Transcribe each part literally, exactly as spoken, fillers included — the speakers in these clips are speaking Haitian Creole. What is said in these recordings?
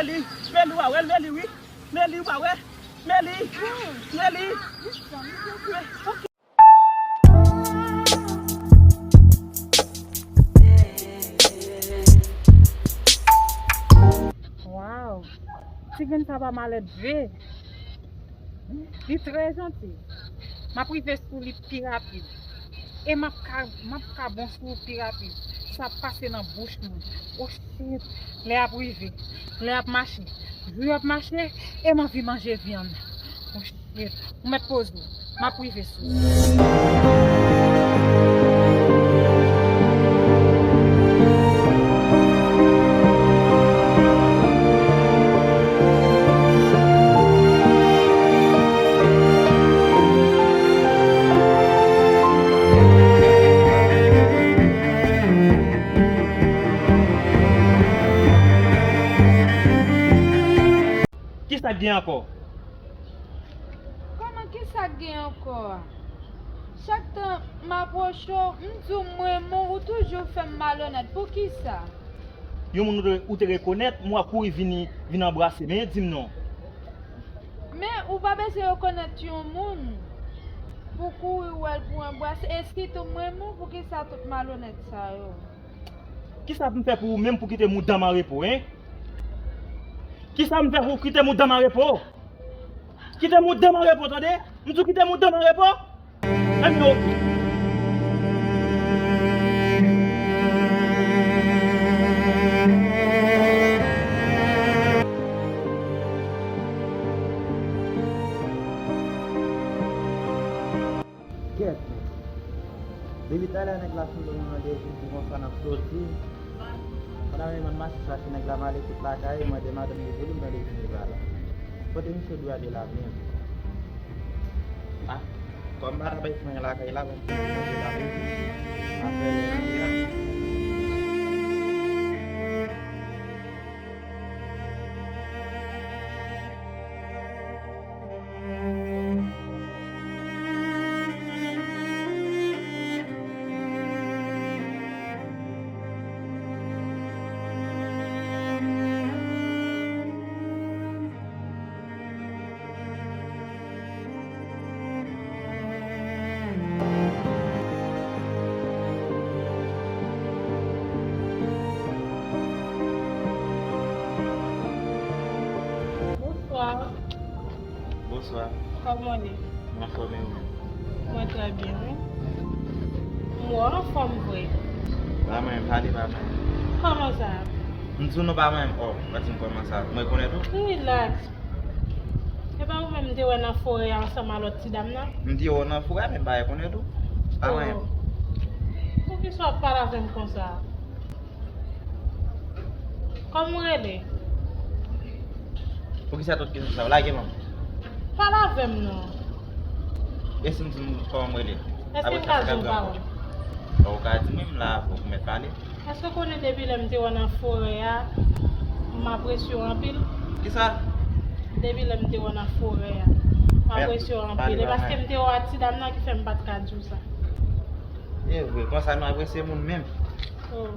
Meli, Meli, w a wè l, Meli, wi. Meli, w a wè. Meli, Meli. Waw, ti grenn sa pa malèt vre. Li trè janti. M ap rive sou li pi rapid. E m ap ka, m ap ka bon sou ou pi rapid. Sa ap pase nan bouch mwen. Oh shit. Lè ap rive. Lè ap mache. Jou ap mache. E m anvi manje vyann. Oh shit. Ou mèt poze w. M ap rive sou ou. Kisa k gen ankò? Kòman kisa k gen ankò a? Chak tan m apwoche w, m di w m renmen w, ou toujou fè m malonèt. Poukisa? Yon moun ou te, ou te rekonèt, m wè w ap kouri vini, vin anbrase, men di m non. Men ou pa bezwen rekonèt yon moun pou w kouri wè l pou w anbrase. E sitou m renmen w, poukisa tout malonèt sa yo? Kisa pou m fè pou ou menm pou kite mouda m an repo, en? Kisa m fè pou w kite mouda m an repo? Kite mouda m an repo, tande? M di w kite mouda m an repo? Ann yo. Kèt, men. Depi talè nèg la sou do mwen mande pou di konsa n ap soti. Pandan menm mwen mache chache nèg la, m ale kote lakay, mande madanm li pou li, m tande vini pa la. Kote misye dwe ale la menm? Ah, kòm m pa ta bay fwen lakay la, bon, m sonje la pou apre lè midi a. Bonswa. Bonswa. Kòman w ye? M anfòm, e ou menm? Mwen trè byen, wi. M wè w anfòm vre. Pa manyen, pale pa manyen. Kòman sa? M di w non, pa manyen. Oh, w ap di m kòman sa? M rekonèt ou? Rilaks. E pa ou menm m te wè nan forè a ansanm a lòt ti dam nan? M te wè w nan forè a, men m pa rekonèt ou. Pa manyen. Oh. Poukisa w ap pale avè m konsa? Kòman w rele? Poukisa tout kesyon sa yo? Lage manm. Pale avè m non. E si m di w kòman m rele? Èske m ka di w yon pawòl? Bon, ou ka di mwen, m la avè w, ou mèt pale. Èske w konnen depi lè m te wè w nan forè a, m apresye w anpil? Kisa? Depi lè m te wè w nan forè a, m apresye w anpil. E paske m te wè w ak ti dam nan ki fè m pa t ka di w sa. E vre, konsa nou apresye moun menm. Oh,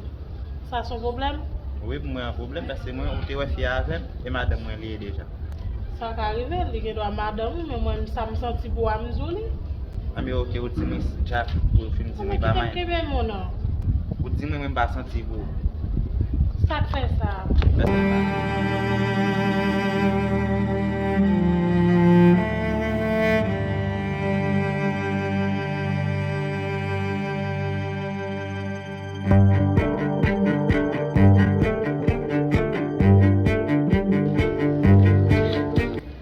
sa se yon pwoblèm? Wi, pou mwen yon pwoblèm, paske mwen, ou te wè fi a avè m, e madanm mwen li ye deja. Sa ka rive, li gen dwa madanm ou, men mwen, sa m santi pou w a, m di w li. Anben, oke, ou di mwen, Jack, pou w fin di mwen pa manyen. Kite m kenbe mo non. Ou di mwen, mwen pa santi pou ou. Sa k fè sa?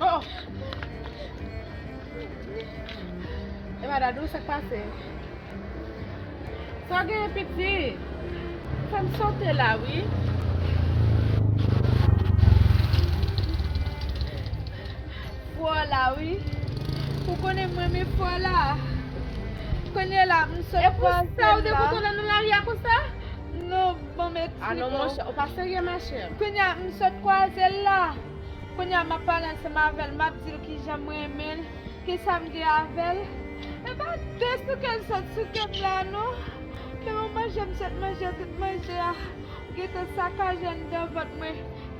Oh! Epa, Dadou, sa k pase? Sa w genyen, piti? Fè m sote la, wi. Fò la, wi. Ou konnen m renmen fò la. Kounye la, m sot kwaze l la. E pou sa ou te kote w nan lari a konsa? Non, ban m eksplike w. Ah non, monchè, ou pa serye, machè. Kounye a, m sot kwaze l la. Kounye a, m ap pale ansanm avè l, m ap di l kijan m renmen l, kisa m gen avè l. E pa de souke l sot souke m la, non. Fè yon manje, m sot manje, tout manje a gentan sakaje anndan vant mwen.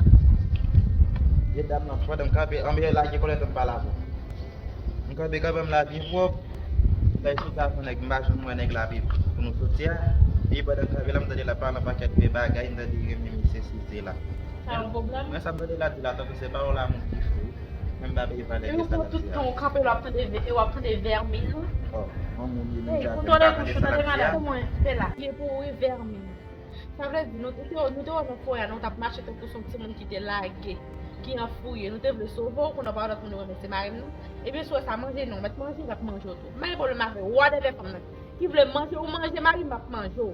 la. Medam nan, pandan m kanpe, anben lage kòlèt an m pale avè w. M kanpe, kanpe m la byen pwòp. Lè sou ta fè nèg, m pa janm wè nèg la pi pou nou soti a. E pandan m kanpe la, m tande l ap pale yon pakèt vye bagay, m tande li renmen misye si se la. Sa yon pwoblèm? Mwen sa m tande l ap di la, tankou se pawòl a moun ki fou. Mwen m pa peye valè de sa l ap di a. Tout tan w kanpe la, w ap tande ve-, e w ap tande vèmin. Oh, yon moun li menm ki ap tande sa l ap di a. Kouton de bouch ou tande madanm mwen, se la. Li pou ou vèmin. Sa vle di, nou, nou te, nou te wè nan forè a, nou t ap mache tankou se yon timoun ki te lage, ki anfouye. Nou te vle sove w, kounye a w pa wè lòt moun yo renmen se mari m nan. Ebyen, si w wè sa manje non, mèt manje, l ap manje w tou. M pa gen pwoblèm avè w, whatever fanm nan. Ki vle manje, ou manje, mari m ap manje w.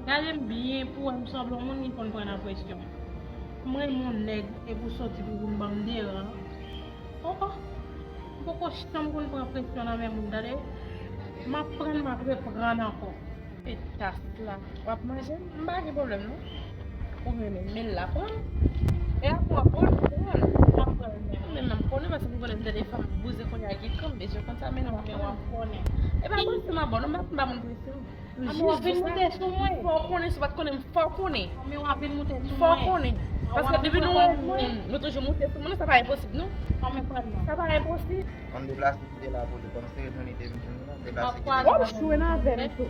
Gade m byen pou w wè m sanble yon moun ki konn pran nan presyon. M renmen yon nèg, epi w soti pou vin ban m deran. Oh, oh. M poko janm konn pran presyon nan men moun, tande. M ap pran, m ap reprann ankò. Petas la. W ap manje m? M pa gen pwoblèm non. Ou renmen men l la pran. E apre w ap pran, w ap pran. M ap pran men. Ou menm m konnen paske m konnen m tande fanm bouzen kounye a ki kanpe, je konn sa men w ap pran. E pa konn se m ap bon, non, m ap ba moun presyon. Jis w ap vin moute sou mwen. Fò w konnen, si w pa t konnen m, fò w konnen. Men w ap vin moute sou mwen. Fò w konnen. Paske depi nou wè yon moun, nou toujou moute sou moun, sa pa enposib non. Sa pa enposib. Ann deplase kite la pou li, kòm se rezoun li te vin jwenn nou, ann deplase kite la. W ap jwe nan avè m tou.